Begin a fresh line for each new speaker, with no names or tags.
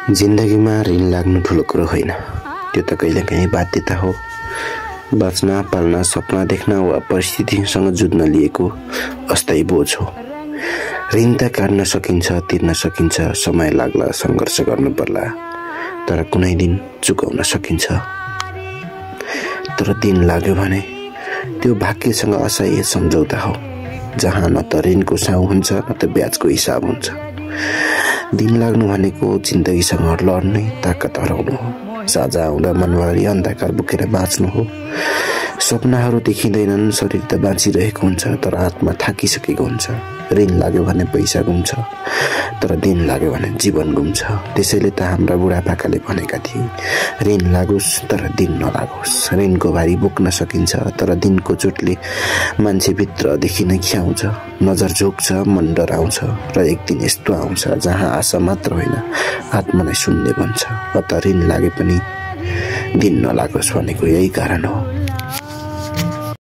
जिन्दगीमा ऋण लाग्नु ठुलो कुरो होइन, त्यो त कहिलेकाहीँ बाध्यता हो। बाँच्न, पाल्न, सपना देख्न वा परिस्थितिसँग जुझ्न लिएको अस्थायी बोझ हो। ऋण त काट्न सकिन्छ, तिर्न सकिन्छ, समय लाग्ला, सङ्घर्ष गर्नु पर्ला, तर कुनै दिन चुकाउन सकिन्छ। तर दिन लाग्यो भने त्यो भाग्यसँग असह्य सम्झौता हो, जहाँ न त ऋणको साउ हुन्छ न त ब्याजको हिसाब हुन्छ। दिन लाग्नु भनेको जिन्दगीसँग लड्ने ताकत हराउनु हो। साझा आउँदा मनभरि अन्धकार बोकेर बाँच्नु हो। सपनाहरू देखिँदैनन्, शरीर त बाँचिरहेको हुन्छ तर आत्मा थाकिसकेको हुन्छ। ऋण लाग्यो भने पैसा गुम्छ, तर दिन लाग्यो भने जीवन गुम्छ। त्यसैले त हाम्रा बुढापाकाले भनेका थिए, ऋण लागोस् तर दिन नलागोस्। ऋणको भारी बोक्न सकिन्छ, तर दिनको चोटले मान्छेभित्रदेखि नै खियाउँछ। नजर झोक्छ, मन डराउँछ, र एक दिन यस्तो आउँछ जहाँ आशा मात्र होइन, आत्मा नै शून्य बन्छ। अत ऋण लागे पनि दिन नलागोस् भनेको यही कारण हो।